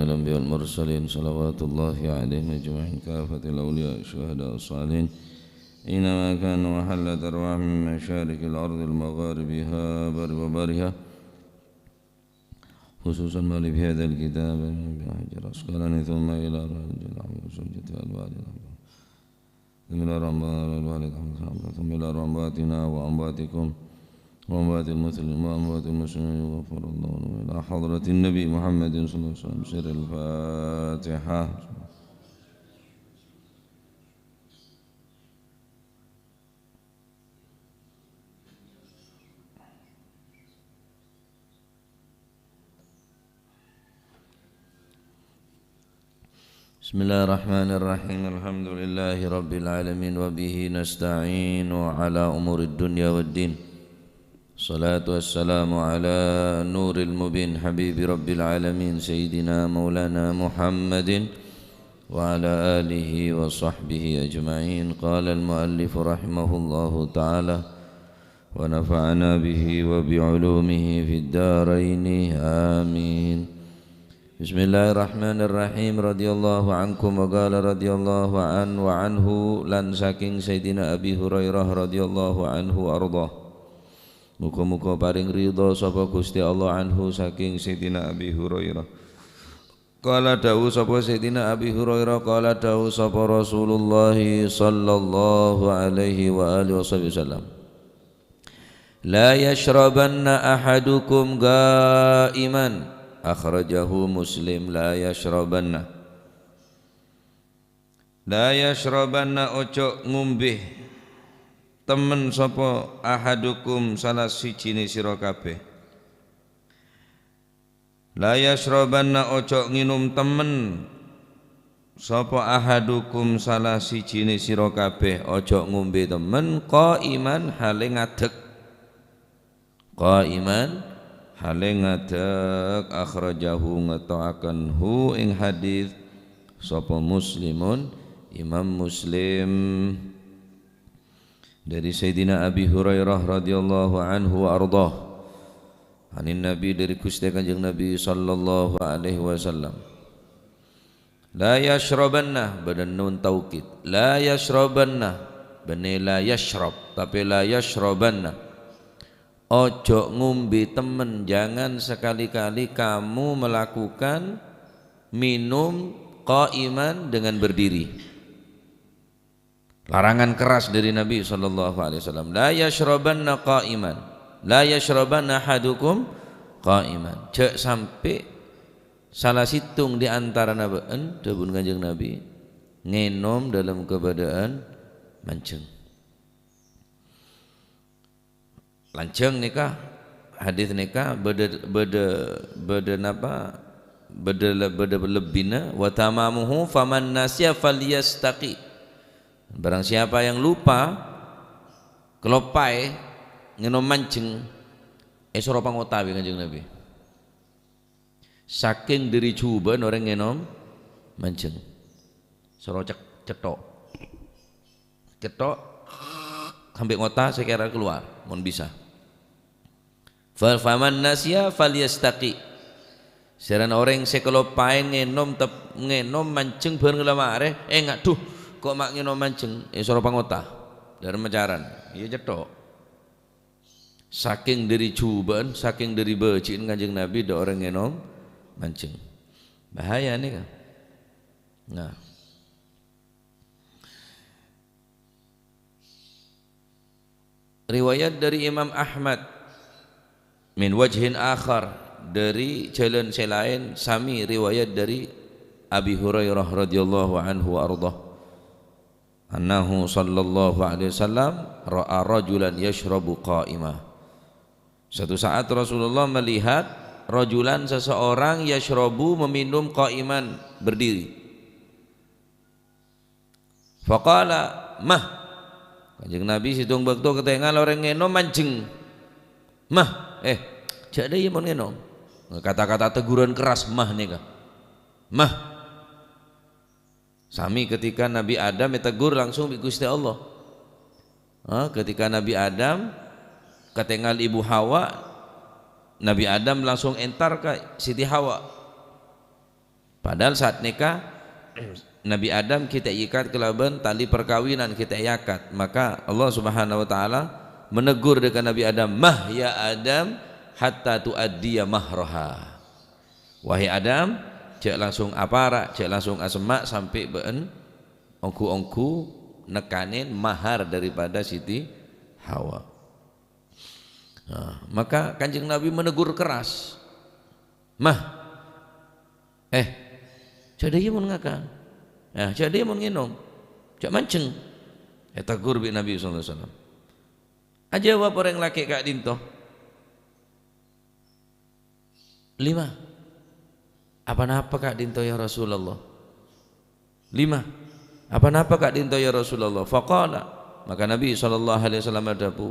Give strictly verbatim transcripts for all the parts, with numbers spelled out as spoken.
الأنبياء والمرسلين، صلوات الله عليهم أجمعين، كافة الأولياء الشهداء الصالحين، أينما كانوا وحلت أرواحهم من مشارق الأرض لمغاربها، برها وبحرها، خصوصا ما لي في هذا الكتاب من ابن حجر العسقلاني، ثم إلى روح الجلال والسجة والوالي الأكبر. ثم إلى روح أمواتنا وأمواتكم وأموات المسلمين وأموات المسلمين، غفر الله لهم، إلى حضرة النبي محمد صلى الله عليه وسلم. سر الفاتحة. بسم الله الرحمن الرحيم. الحمد لله رب العالمين، وبه نستعين على أمور الدنيا والدين. الصلاة والسلام على نور المبين، حبيب رب العالمين، سيدنا مولانا محمد وعلى آله وصحبه أجمعين. قال المؤلف رحمه الله تعالى، ونفعنا به وبعلومه في الدارين. آمين. Bismillahirrahmanirrahim. Radhiyallahu ankum wa qala radhiyallahu an wa anhu, lan saking Sayyidina Abi Hurairah radhiyallahu anhu wa ardhah. Muga-muga paring ridha sapa Gusti Allah anhu saking Sayyidina Abi Hurairah. Qala, dawuh sapa Sayyidina Abi Hurairah, qala, dawuh sapa Rasulullah sallallahu alaihi wa alihi wasallam, "La yashrabanna ahadukum qa'iman." Akhrajahu Muslim. La yashrabanna. La yashrabanna, ojo ngombe temmen sapa ahadukum, salah sijine sira kabeh. La yashrabanna, ojo nginum temmen sapa ahadukum, salah sijine sira kabeh, ojo ngombe temmen, qa'iman, hale ngadek. Qa'iman, hale ngadek. Akhrajahu, ngetoaken hu ing hadis, sapa Muslimun, Imam Muslim. Dari Sayyidina Abi Hurairah radhiyallahu anhu wa ardhah. Anin Nabi, dari Gusti Kanjeng Nabi sallallahu alaihi wasallam. La yashrabanna, bâdâ nun taukid. La yashrabanna, bânnè la yashrab, tapè la yashrabanna. Ojo ngombe temmen, jangan sekali-kali kamu melakukan minum qa'iman, dengan berdiri. Larangan keras dari Nabi sallallahu alaihi wasallam. "La yashrabanna qa'iman. La yashrabanna ahadukum qa'iman." Jhâ' sampè' sala sèttong di antarana bâ'en, dhâbuna Kanjeng Nabi, ngènom dalam kabâdâ'ân manjheng. Lanjhâng nèka, hadis nèka bâdâ, bâdâ, bâdâ napa? Bâdâ le-, bâdâ lebbina, "Wa tamamuhu faman nasiya falyastaqi." Barang siapa yang lupa, kaloppaè ngènom manjheng, èsoro pangota bi' Kanjeng Nabi. Sakèng dhâri jhubâ'ân orèng ngènom manjheng. Soro cek-, cetto'. Cetto', sampè' ngota sè kèra kalowar, mon bisa. Fa-, faman nasiya falyastaqi. Sèrana orèng sè kaloppaè ngènom tep-, ngènom manjheng bhâreng la marè, ènga', "Dhu, ko' ma' ngènom manjheng?" Èsoro pangota. Dhârma caran. Iyâ cetto'. Sakèng dhâri jhubâ'ân, sakèng dhâri bâji'ân Kanjeng Nabi dâ' orèng ngènom manjheng. Bahaya nèka. Nah. Riwayat dhâri Imam Ahmad min wajhin akhar, dhâri jhâlân sè laèn, sami riwayat dhâri Abi Hurairah radhiyallahu anhu wa ardhah. Annahu sallallahu alaihi wasallam ra'a rajulan yashrabu qa'ima. Satu saat Rasulullah melihat rajulan, seseorang, yashrabu, meminum, qa'iman, berdiri. Faqala, "Mah." Kanjeng Nabi sèttong bâkto katèngal orèng ngènom manjheng. "Mah, eh, jhâ' dhâ' iyâ mon ngènom." Kata-kata teguran keras, "Mah" nèka. "Mah." Sami ketika Nabi Adam ètegur langsung bi' Ghustè Allah. Ha, ketika Nabi Adam katèngal Ibu Hawa, Nabi Adam langsung entar ka Siti Hawa. Padahal saat nèka Nabi Adam ghi' ta' èikat kalabân tali parkabinan, ghi' ta' èakat. Maka Allah Subhanahu wa Ta'ala menegur dâ' ka Nabi Adam, "Mah ya Adam, hatta tuaddiya mahraha." Wahai Adam, jhâ' langsung apara', jhâ' langsung asemma' sampè' bâ'en ongghu-ongghu nèkanè mahar daripada Siti Hawa. Nah, maka Kanjeng Nabi menegur keras. "Mah, eh, jhâ' dâ' iyâ mon ngakan. Eh, jhâ' dâ' iyâ mon ngènom. Jhâ' manjheng." Ètegur bi' Nabi sallallahu alaihi wasallam. Ajâwâb orèng lakè' ka'dinto, "Lima, aponapa ka'dinto, ya Rasulullah? Lima, aponapa ka'dinto, ya Rasulullah?" Faqala, maka Nabi sallallahu alaihi wasallam adhâbu,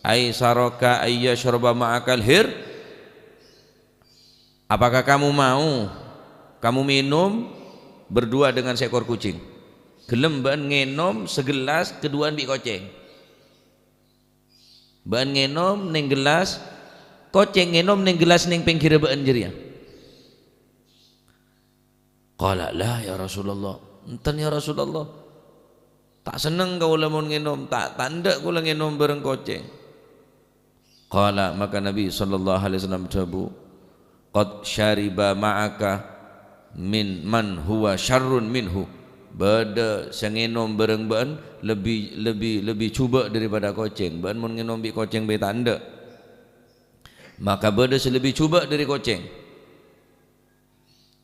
"Aisaraka ayyasyraba ma'akal hir?" Apakah kamu mau, kamu minum berdua dengan seekor kucing? Ghellem bâ'en ngènom sagellas kaduwâ'ân bi' kocèng? Bâ'en ngènom neng gellas, kocèng ngènom neng gellas neng pèngghirrâ bâ'en jârèya. Qala, "La, ya Rasulullah." "Enten, ya Rasulullah. Ta' senneng kaulâ mon ngènom, ta', ta' endâ' kaulâ ngènom bâreng kocèng." Qala, maka Nabi sallallahu alaihi wasallam dhâbu, "Qad syariba ma'aka min man huwa syarrun minhu." Bâdâ sè ngènom bâreng bâ'en lebbi, lebbi, lebbi jhubâ' daripada kocèng. Bâ'en mon ngènom bi' kocèng bhâi ta' endâ'. Maka bâdâ sè lebbi jhubâ' dâri kocèng.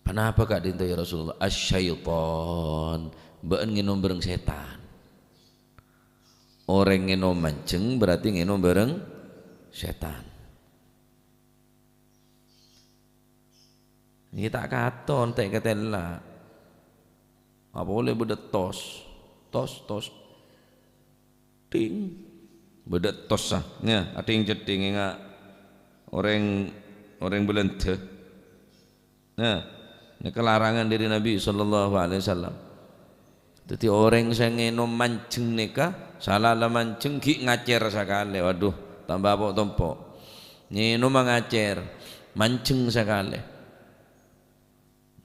"Ponapa ka'dinto, ya Rasulullah?" "Asy-syaitan." Bâ'en ngènom bâreng sètan. Orèng ngènom manjheng berarti ngènom bâreng sètan. Nèka ta' katon, ta' èkatella'. Apa polè bâdâ tos, tos, tos. Ding. Bâdâ tos, ah. Nya, ading-ceding, enga' orèng, orèng Bâlândhâ. Nah, nèka larangan dâri Nabi sallallahu alaihi wasallam. Dhâddhi, orèng sè ngènom manjheng nèka, sala la manjheng ghi' ngacèr sakalè. Waduh, tamba po'-tompo'. Ngènoma ngacèr, manjheng sakalè.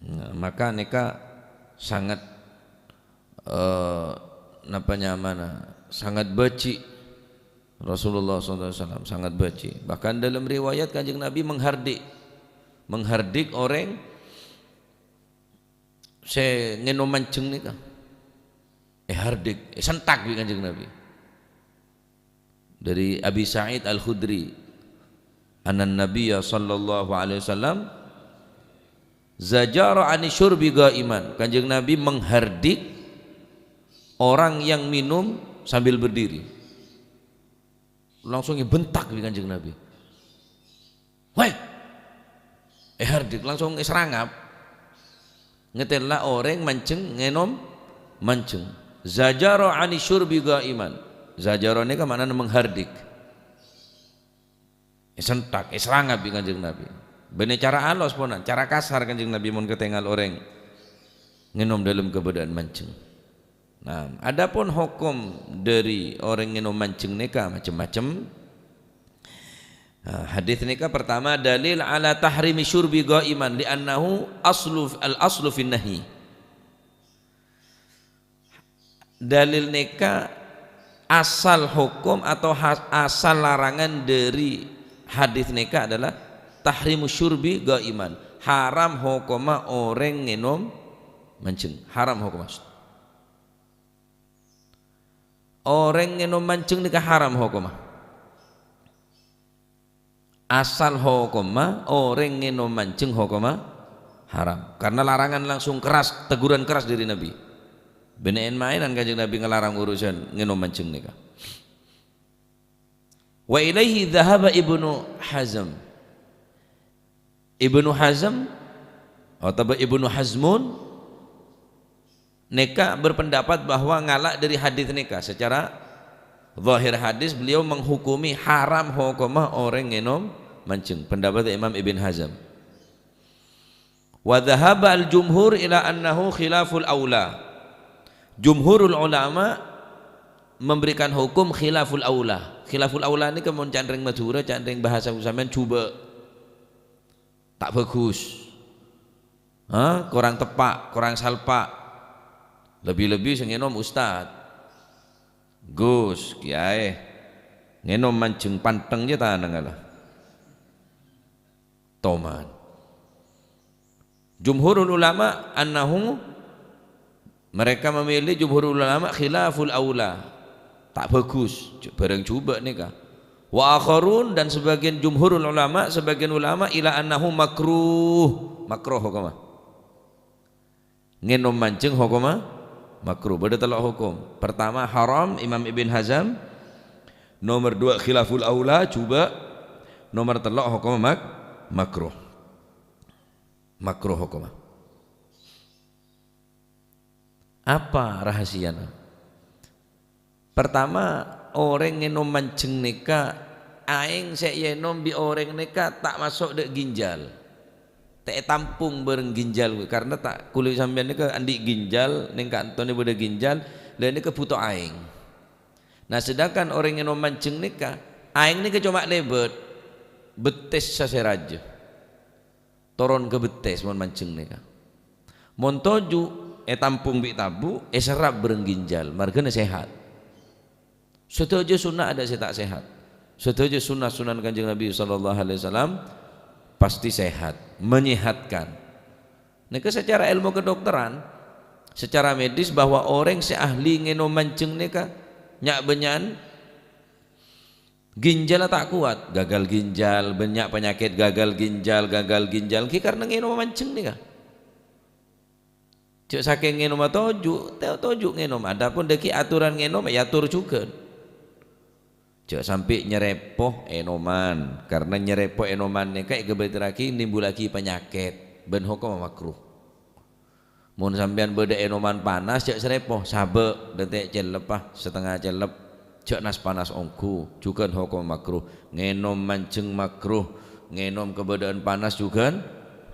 Nah, maka nèka sangat, eh, napa nyamana, sangat bâji'. Rasulullah sallallahu alaihi wasallam sangat bâji'. Bahkan dalam riwayat Kanjeng Nabi menghardik, menghardik orèng sè ngènom manjheng nèka. Èhardik, èsentak bi' Kanjeng Nabi. Dâri Abi Sa'id Al-Khudri, annan Nabiyya sallallahu alaihi wasallam zajara ani syurbi qa'iman. Kanjeng Nabi menghardik orang yang minum sambil berdiri. Langsung èbentak bi' Kanjeng Nabi. "Woi!" Èhardik, langsung èserangap. Ngatèla' orèng manjheng ngènom manjheng. Zajara ani syurbi qa'iman. Zajara nèka ma'nana menghardik. Èsentak, èserangap bi' Kanjeng Nabi. Bânnè cara alos ponan, cara kasar Kanjeng Nabi mon katèngal orèng ngènom dâlem kabâdâ'ân manjheng. Nah, adapun hokom dâri orèng ngènom manjheng nèka macem-macem. Nah, hadis nèka pertama dalil ala tahrimi syurbi qa'iman li'annahu aslu, al-aslu fin nahi. Dalil nèka asal hokom atau ha-, asal larangan dâri hadis nèka adalah tahrimu syurbi qa'iman. Haram hokomma orèng ngènom manjheng. Haram hokomma. Orèng ngènom manjheng nèka haram hokomma. Asal hokomma, orèng ngènom manjheng hokomma haram. Karena larangan langsung keras, teguran keras dâri Nabi. Bânnè en-maènan Kanjeng Nabi ngalarang urusan ngènom manjheng nèka. Wa ilaihi dzahaba Ibnu Hazm. Ibnu Hazm otabâ Ibnu Hazmun nèka berpendapat bahwa ngala' dâri hadis nèka. Secara zahir hadis, beliau menghukumi haram hokomma orèng ngènom manjheng. Pendapat Imam Ibn Hazm. Wa dzahaba al-jumhur ila annahu khilaful aula. Jumhurul ulama memberikan hukum khilaful aula. Khilaful aula nèka mon ca'na rèng Madhurâ, ca'na rèng bahasa sampèyan jhubâ'. Ta' bhâghus. Ha? Korang teppa', korang salpa'. Lebbi-lebbi sè ngènom ustad, gus, kiyaè. Ngènom manjheng pantheng jâ tanangnga la. Toman. Jumhurul ulama annahu, mereka memilih, jumhurul ulama khilaful aula. Ta' bhâghus, jâ-, bhârâng jhubâ' nèka. Wa akharun, dan sebagian jumhurul ulama, sebagian ulama ila annahu makruh. Makruh hokomma. Ngènom manjheng hokomma makruh. Bâdâ tello' hokom. Pertama haram, Imam Ibn Hazm. Nomor dua khilaful aula, jhubâ'. Nomor tello' hokomma mak-, makruh. Makruh hokomma. Apa rahasiana? Pertama, orèng ngènom manjheng nèka, aèng sè èènom bi' orèng nèka ta' maso' dâ' ginjal. Ta' ètampong bhâreng ginjal, karna ta', kulâ sampèyan nèka andi' ginjal, nèng ka'anto nè bâdâ ginjal, la nèka bhuto aèng. Nah, sedangkan orèng ngènom manjheng nèka, aèng nèka coma lèbât bettessa sè rajâ. Toron ka bettes mon manjheng nèka. Mon toju', ètampong bi' tabu', èserrap bhâreng ginjal, marghâna sehat. Sadhâjâ sunnah adâ' sè ta' sehat. Sadhâjâ sunnah-sunnah Kanjeng Nabi sallallahu alaihi wasallam pasti sehat, menyehatkan. Nèka secara ilmu kedokteran, secara medis bahwa orèng sè ahli ngènom manjheng nèka nya'-bânnya'an ginjalla ta' kowat, gagal ginjal, bânnya' panyakèt gagal ginjal, gagal ginjal, ghi karna ngènoma manjheng nèka. Jâ' sakèng ngènoma toju', to-, toju' ngènom. Adapun dâggi' aturan ngènom èyator jhughân. Jâ' sampè' nyarèpo ènoman, karna nyarèpo ènoman nèka èkabâlârraghi nimbulaghi panyakèt, bân hokomma makruh. Mon sampèyan bâdâ ènoman panas, jâ' sarèpo, sabâ', dântè' cellep, ah, satengnga cellep. Jâ' nas-panas ongghu, jhughân hokomma makruh. Ngènom manjheng makruh, ngènom kabâdâ'ân panas jhughân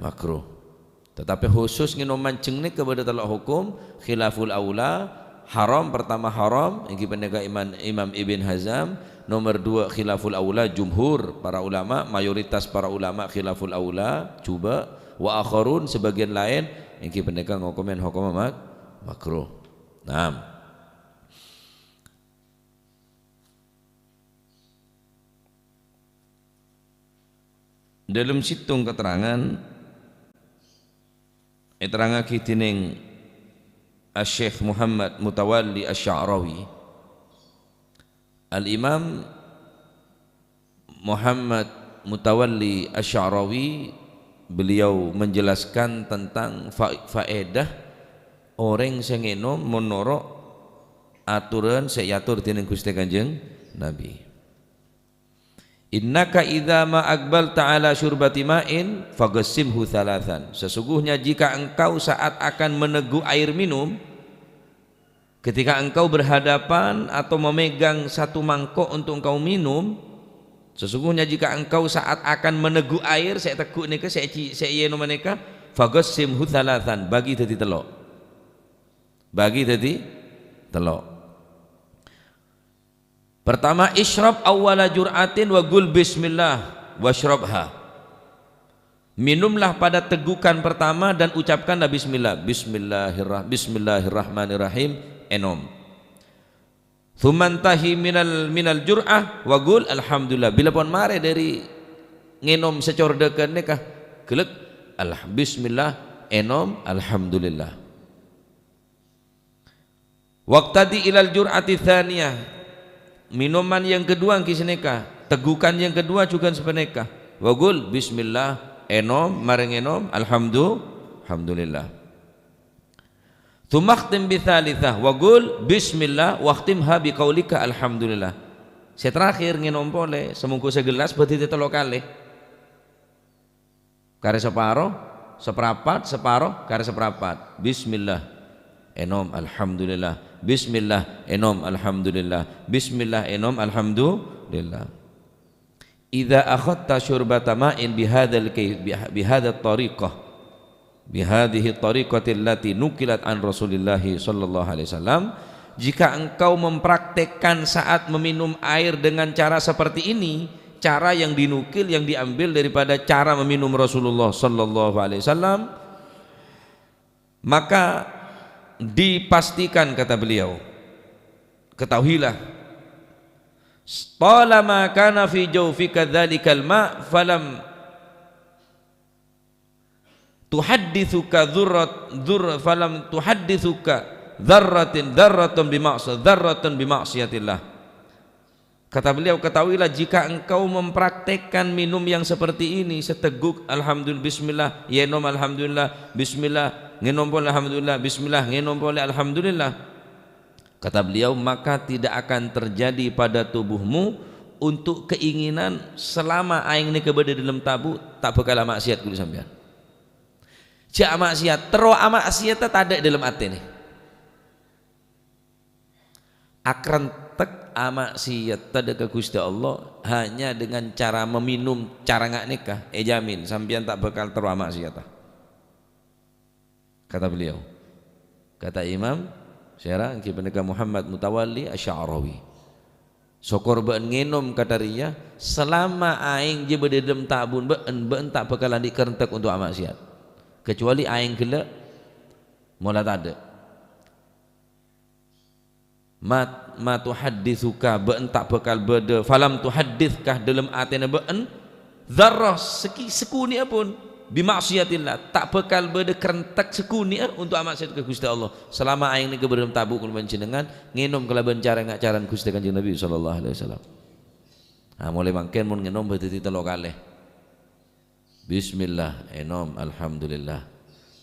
makruh. Tatapè khusus ngènom manjheng nèka bâdâ tello' hokom, khilaful aula, haram, pertama haram, èngghi panèka Imam, Imam Ibn Hazm, nomor dua khilaful aula, jumhur para ulama, mayoritas para ulama khilaful aula, jhubâ', wa akharun, sebagian laèn, èngghi panèka ngokomè hokomma mak-, makruh. Naam. Dâlem sèttong keterangan èterrangaghi dènèng Asy-Syeikh Muhammad Mutawalli Asy-Sya'rawi. Al-Imam Muhammad Mutawalli Asy-Sya'rawi, beliau menjelaskan tentang fa-, faedah orèng sè ngènom mon noro' aturan sè èator dènèng Ghustè Kanjeng Nabi. "Innaka idza ma aqbalta ala syurbati ma'in, faghassimhu thalathan." Sesungguhnya jika engkau saat akan meneguk air minum, ketika engkau berhadapan atau memegang satu mangkok untuk engkau minum, sesungguhnya jika engkau saat akan meneguk air, sè èteggu' nèka, sè èci-, sè èènom nèka, faghassimhu thalathan, bagi dhâddhi tello'. Bagi dhâddhi tello'. Pertama, "Isyrab awwala jur'atin wa qul bismillah wasyrabha." Minumlah pada tegukan pertama dan ucapkanlah bismillah. Bismillahirrah-, bismillahirrahmanirrahim. Ènom. "Tsumantahi minal, minal jur'ah wa qul alhamdulillah." Bilâ pon marè dâri ngènom sacordhâghân nèka, ghellâ', "Alh-, bismillah, ènom, alhamdulillah." "Waqtadi ilal jur'ati tsaniyah." Minuman yang kedua èngghi sanèka, tegukan yang kedua jhughân sapanèka. "Wa qul bismillah, ènom, marè ngènom, alhamdu-, alhamdulillah." "Tsumakhtim bi tsalitsah, wa qul bismillah, wakhtimha bi qaulika alhamdulillah." Sè terakhir ngènom polè, samongghu sagellas bâdâ tello' kalè. Karè saparo, saprapat, saparo, karè saprapat. Bismillah. Ènom, alhamdulillah. Bismillah, ènom, alhamdulillah. Bismillah, ènom, alhamdulillah. "Idza akhadta syurbata ma'in bihadzal kay-, biha-, bihadzat thariqah, bihadhihi thariqatil lati nuqilat an Rasulillahi sallallahu alaihi wasallam," jika engkau mempraktekkan saat meminum air dengan cara seperti ini, cara yang dinukil, yang diambil daripada cara meminum Rasulullah sallallahu alaihi wasallam, Maka dipastikan, kata beliau, ketahuilah, "Talama kana fi jaufika dzalikal ma', falam tuhadditsuka dzurrat-, dzur-, falam tuhadditsuka dzarratin, dzarratun bi ma'si-, dzarratun bi ma'siyatillah." Kata beliau, "Ketahuilah, jika engkau mempraktekkan minum yang seperti ini, seteguk, alhamdulillah, bismillah, ngènom, alhamdulillah, bismillah, ngènom polè, alhamdulillah, bismillah, ngènom polè, alhamdulillah," kata beliau, "maka tidak akan terjadi pada tubuhmu untuk keinginan selama aèng nèka bâdâ è dâlem tabu', ta' bhâkal amaksiat ghulâ sampèyan." Jhâ' amaksiat, terro amaksiatta tadâ' è dâlem atèna. Akrentek amaksiatta dâ' ka Ghustè Allah hanya dengan cara meminum cara nga' nèka, èjamin sampèyan ta' bhâkal terro amaksiatta. Kata beliau, kata Imam Syara, èngghi panèka Muhammad Mutawalli Asy'arawi, "Sokor bâ'en ngènom kata rèya, salama aèng jiyâ bâdâ è dâlem tabu'en bâ'en, bâ'en ta' bhâkal andi' krentek onto' amaksiat, kecuali aèng ghellâ' mola tadâ'." Ma, ma tuhadditsuka, bâ'en ta' bhâkal bâdâ, falam tuhadditska, dâlem atèna bâ'en, dzarrah, seki-, sakonè'èpon, bi ma'siyatillah, ta' bhâkal bâdâ krentek sakonè'è onto' amaksiat ka Ghustè Allah. Salama aèng nèka bâdâ è dâlem tabu' kaulâ panjhennengan, ngènom kalabân cara nga'-, carana Ghustè Kanjeng Nabi sallallahu alaihi wasallam. Nah, molaè mangkèn mon ngènom bâdâ dâddhi tello kalè. Bismillah, ènom, alhamdulillah.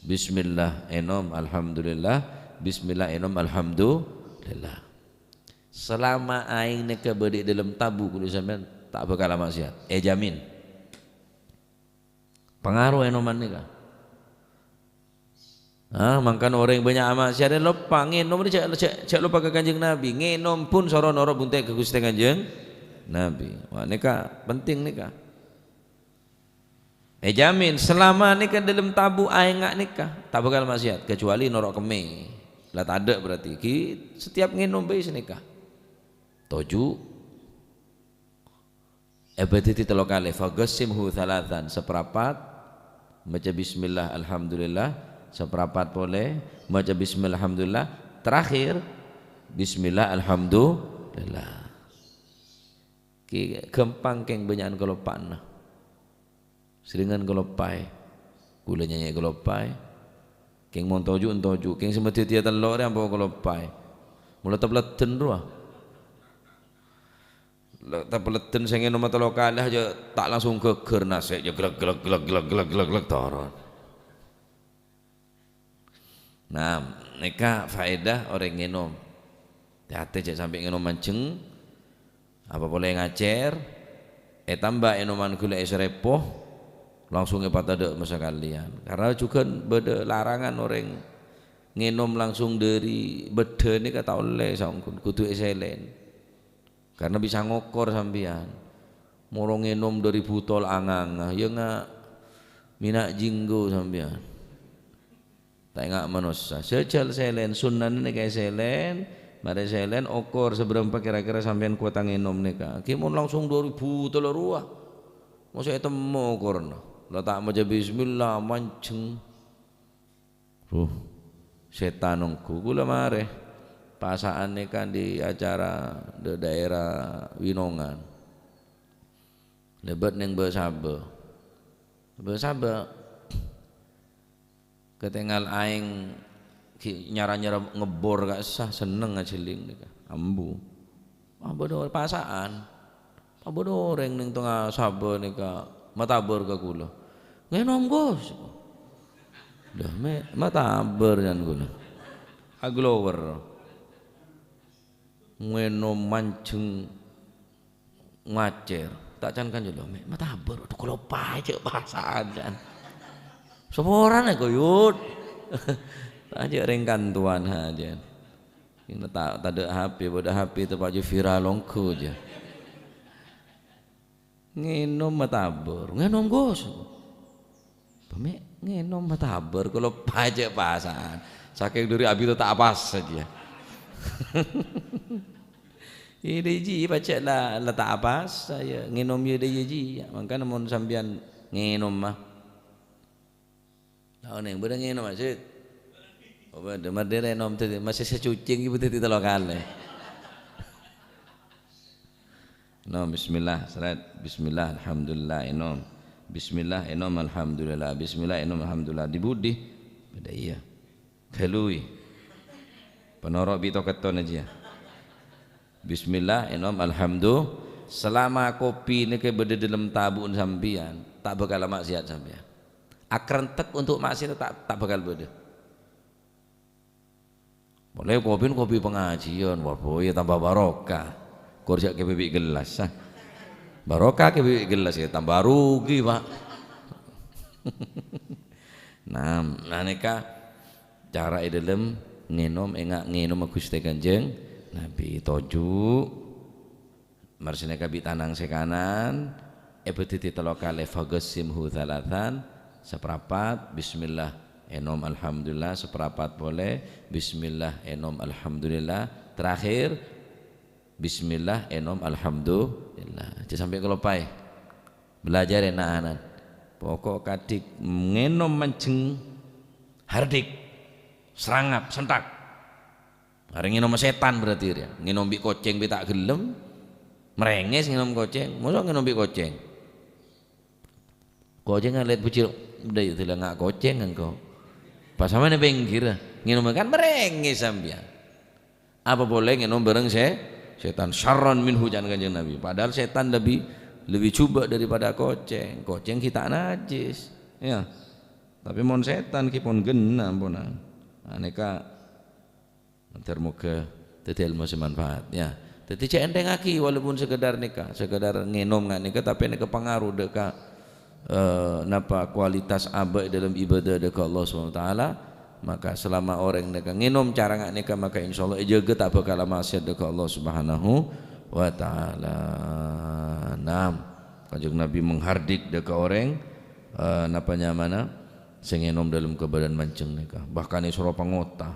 Bismillah, ènom, alhamdulillah. Bismillah, ènom, alhamdulillah. Salama aèng nèka bâdâ è dâlem tabu' kaulâ sampèyan, ta' bhâkal amaksiat. Èjamin. Pangaro ènoman nèka. Ah, mangkana orèng bânnya' amaksiat loppa, ngènom rè jhâ', jhâ', jhâ' loppa ka Kanjeng Nabi. Ngènom pon soro noro' bunte' ka Ghustè Kanjeng Nabi. Wah, nèka penting nèka. Èjamin, salama nèka dâlem tabu' aèng nga' nèka, ta' bhâkal maksiat, kecuali noro' kemmè. La tadâ' berarti, ghi setiap ngènom bhâi sanèka. Toju'. Èbâdâdi tello kalè, faghassimhu tsalatsan, saparapat, maca bismillah, alhamdulillah, saparapat polè, maca bismillah, alhamdulillah, terakhir, bismillah, alhamdulillah. Ki ghâmpang kèng bânnya'an kaloppa'anna. Sèrengngan kaloppaè. Kaulâ nyanyè kaloppaè. Kèng mon toju', toju'. Kèng sè madâddhiyâ tello' rè ampo kaloppaè. Mula tapaleddhân rowa. La, tapaleddhân sè ngènoma tello kalè jhâ' ta' langsung ghâgghâr nasè', jhâ' glek, glek, glek, glek, glek, glek, glek, toron. Nah, nèka faèdah orèng ngènom. Tè-atè jhâ' sampè' ngènom manjheng, apa polè ngacèr, ètamba ènoman ghulâ èsrepo, langsung èpatadâ' ma sakalèyan. Karna jhughân bâdâ larangan orèng ngènom langsung dâri bâddhâ nèka ta' ollè saongghuna, kodhu èsèlèn. Karna bisa ngokor sampèyan. Moro ngènom dâri butol anga-anga, ya nga' mèna' jinggo sampèyan. Ta' enga' manossa. Sè jhâl sèlèn, sunnana nèka èsèlèn, marè sèlèn, okor sabârâmpa kèra-kèra sampèyan kowata ngènom nèka. Ghi mon langsung dâri butol rowa. Mosè ètemmo okorna. La ta' maca bismillah, manjheng. Huh, sètan ongghu. Kaulâ marè pasa'an nèka dâri acara dâ-, daerah Winongan. Lèbât neng bâ-sabâ. Bâ-sabâ. Katèngal aèng ghi' nyara-nyara ngebbor ka'issa, senneng ajhelling nèka. Ambu. Pas bâdâ pasa'an. Pas bâdâ orèng neng tengnga sabâ nèka matabâr ka kaulâ. "Ngènom, Gus." "Dah, mè' matabâr jhân kaulâ." Aglower. Ngènom manjheng ngacèr. Ta' can-kanca, "Lho, mè' matabâr." "Adhu, kaloppaè jhâ' pasa'an, can." Saporana, Koyut. Ta' jhâ' rèng kantowan hajân. Ini ta-, tadâ' H P, bâdâ H P teppa' jhâ' viral ongghu jhâ. Ngènom matabâr. "Ngènom, Gus." "Bâ mè' ngènom matabâr, kaloppaè jhâ' pasa'an." Sakèng dâri abit ta' apasa jhâ. Iyâ, dâ' jiyâ pajhât la, la ta' apasa, ya. Ngènom iyâ dâ' iyâ jiyâ. Mangkana mon sampèyan ngènom, ma. La onèng bâdâ ngènom, Mas, Sid? Apa, dâ-, mardhâ rè ènom dhâddhi, masih sacucing ibu dhâddhi tello kalè. Ènom, bismillah, srèt. Bismillah, alhamdulillah, ènom. Bismillah, ènom, alhamdulillah. Bismillah, ènom, alhamdulillah. Di budi? Bâdâ iyâ. Ghâlui. Panoro' bi' to-ketton ajiyâ. Bismillah, ènom, alhamdu-, selama kopi nèka bâdâ dâlem tabu'en sampèyan, ta' bhâkal maksiat sampèyan. Akarentek untuk maksiat ta', ta' bhâkal bâdâ. Polè kopi, kopi pengajian, wah, boy, tambah barokah. Kor jhâ' kèbâ bi' gelas, ah. Barokah kèbâ bi' gelas, yâ tambah rugi, Pak. Nah, nah, nèka cara è dâlem ngènom, enga' ngènom Ghustè Kanjeng Nabi. Toju', mara sanèka bi' tanang sè kanan, èbâdâdi tello kalè, faghassimhu tsalatsan, saparapat, bismillah, ènom, alhamdulillah, saparapat polè, bismillah, ènom, alhamdulillah, terakhir, bismillah, ènom, alhamdulillah. Jhâ' sampè' kaloppaè. Belajar è na'-ana'na. Pokok kadhi ngènom manjheng hardik, srangap, senthak. Arè ngènom sètan berarti rèya. Ngènom bi' kocèng bi' ta' ghellem, mèrèngès ngènom kocèng. Mosok ngènom bi' kocèng? Kocèng ngèlèt bujur, "Dâ' iyâ dâlâ nga' kocèng engko'." Pas sampèyan è pèngghir, ngènom kan mèrèngès sampèyan. Apa polè ngènom bhâreng sè-, sètan? "Syarran minhu," can Kanjeng Nabi. Padahal sètan lebih, lebih jhubâ' daripada kocèng. Kocèng ghi' ta' najis. Yâ. Tapè mon sètan ghi' pon ghenna, ampon. Nah, nèka, moghâ dhâddhi èlmo sè manfaat, yâ. Dhâddhi, jhâ' ènthèngaghi, walaupun sekedar nèka, sekedar ngènom nga' nèka, tapè nèka pangaruh dâ' ka eh, napa kualitas abâ' è dâlem ibadah dâ' ka Allah Subhanahu wa Ta'ala, maka selama orèng nèka ngènom cara nga' nèka, maka insyaallah èjâgâ ta' bhâkal maksiat dâ' ka Allah Subhanahu wa Ta'ala. Naam, Kanjeng Nabi menghardik dâ' ka orèng, eh, napa nyamana, sè ngènom dâlem kabâdâ'ân manjheng nèka. Bahkan èsoro pangota.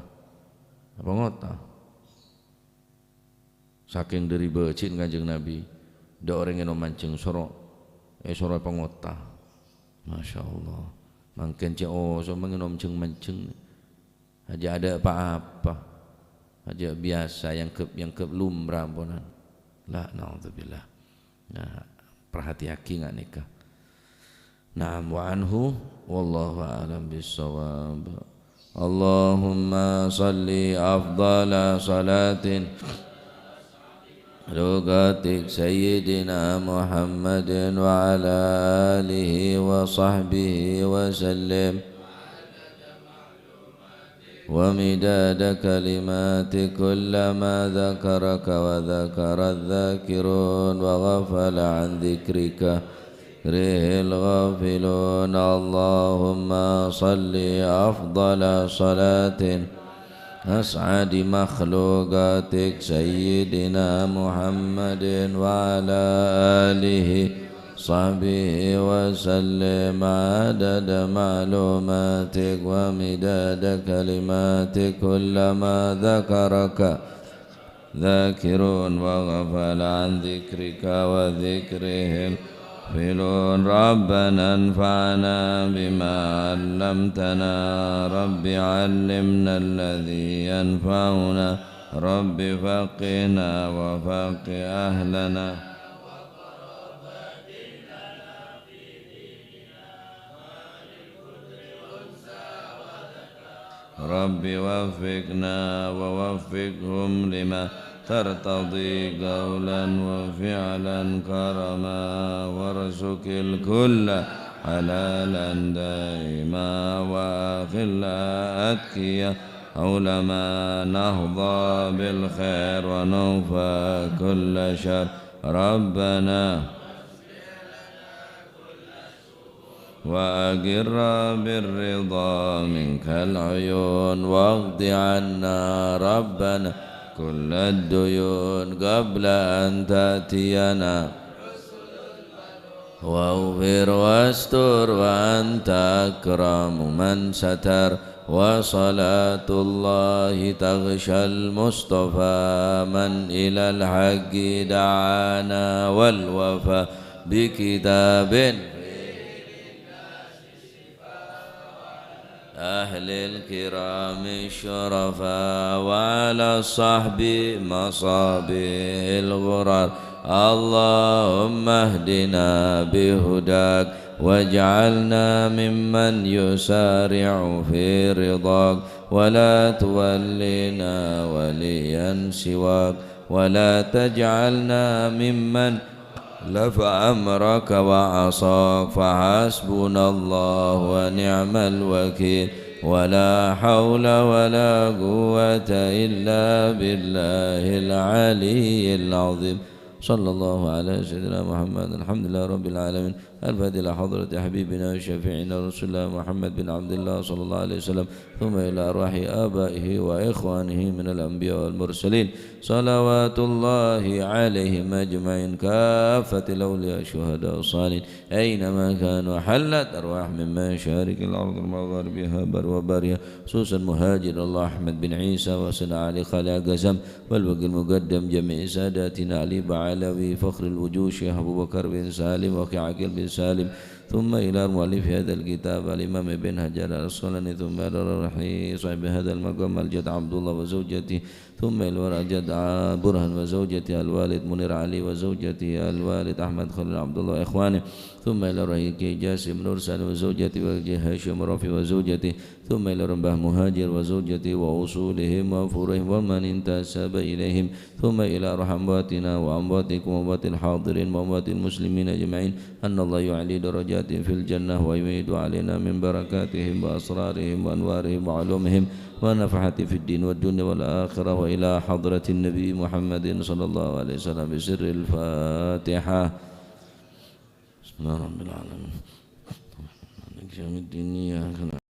Pangota. Sakèng dhâri bâji'na Kanjeng Nabi, dâ' orèng ngènom manjheng soro, èsoro pangota. Masya Allah. Mangkèn cè' oso mangènom jheng-manjheng. Jhâ' adâ' pa-apa. Jhâ' biyasa, èangghep, èangghep lumrah amponan. La, naudzubillah. Nah, perhatiyaghi nga' nèka. Naam, wa anhu, wallahu a'lam bissawab. Allahumma salli afdhala salatin lugatik Sayyidina Muhammadin wa ala alihi wa sahbihi wa sallim. ومداد كلماتك كلما ذكرك وذكر الذاكرون وغفل عن ذكرك ذكره الغافلون. اللهم صل أفضل صلاة أسعد مخلوقاتك سيدنا محمد وعلى آله وصحبه وسلم عدد معلوماتك ومداد كلماتك كلما ذكرك ذاكرون وغفل عن ذكرك وذكره الغافلون. ربنا انفعنا بما علمتنا. رب علمنا الذي ينفعنا. رب فقهنا وفقه أهلنا. رب وفقنا ووفقهم لما ترتضي قولا وفعلا كرما، وارزق الكل حلالا دائما، وأخلاء أتقياء علماء، نحظى بالخير ونوفى كل شر. ربنا وأقر بالرضا منك العيون، واقض عنا ربنا كل الديون قبل أن تأتينا. واغفر واستر وأنت أكرم من ستر، وصلاة الله تغشى المصطفى من إلى الحق دعانا، والوفى بكتاب أهل الكرام الشرفاء وعلى الصحب مصابيح الغرر. اللهم اهدنا بهداك واجعلنا ممن يسارع في رضاك ولا تولنا وليا سواك ولا تجعلنا ممن خالف أمرك وعصاك، فحسبنا الله ونعم الوكيل، ولا حول ولا قوة إلا بالله العلي العظيم. صلى الله على سيدنا محمد. الحمد لله رب العالمين. الفاتحة إلى حضرة حبيبنا وشفيعنا رسول الله محمد بن عبد الله صلى الله عليه وسلم، ثم إلى أرواح آبائه وإخوانه من الأنبياء والمرسلين، صلوات الله عليهم أجمعين، كافة الأولياء الشهداء الصالحين، أينما كانوا حلت أرواح من مشارق الأرض ومغاربها بر وبرها، خصوصا مهاجر الله أحمد بن عيسى وسيدنا علي خليل قسم والوكيل المقدم جميع ساداتنا علي بعلوي فخر الوجود شيخ أبو بكر بن سالم وأخي عقيل بن سالم، ثم إلى مؤلف هذا الكتاب الإمام ابن حجر العسقلاني، ثم إلى روح صاحب هذا المقام الجد عبد الله وزوجته، ثم إلى روح الجد برهان وزوجته الوالد منير علي وزوجته الوالد أحمد خليل عبد الله وإخوانه، ثم إلى روح كي جاسم نور سالم وزوجته وكي هاشم رفيع وزوجته، ثم إلى روح مهاجر وزوجته وأصولهم وفروعهم ومن انتسب إليهم، ثم إلى روح أمواتنا وأمواتكم وأموات الحاضرين وأموات المسلمين أجمعين، أن الله يعلي درجاتهم في الجنة ويميد علينا من بركاتهم وأسرارهم وأنوارهم وعلومهم ونفحاتهم في الدين والدنيا والآخرة، وإلى حضرة النبي محمد صلى الله عليه وسلم بسر الفاتحة. بسم الله رب العالمين. مالك يوم الدين، إياك نعبد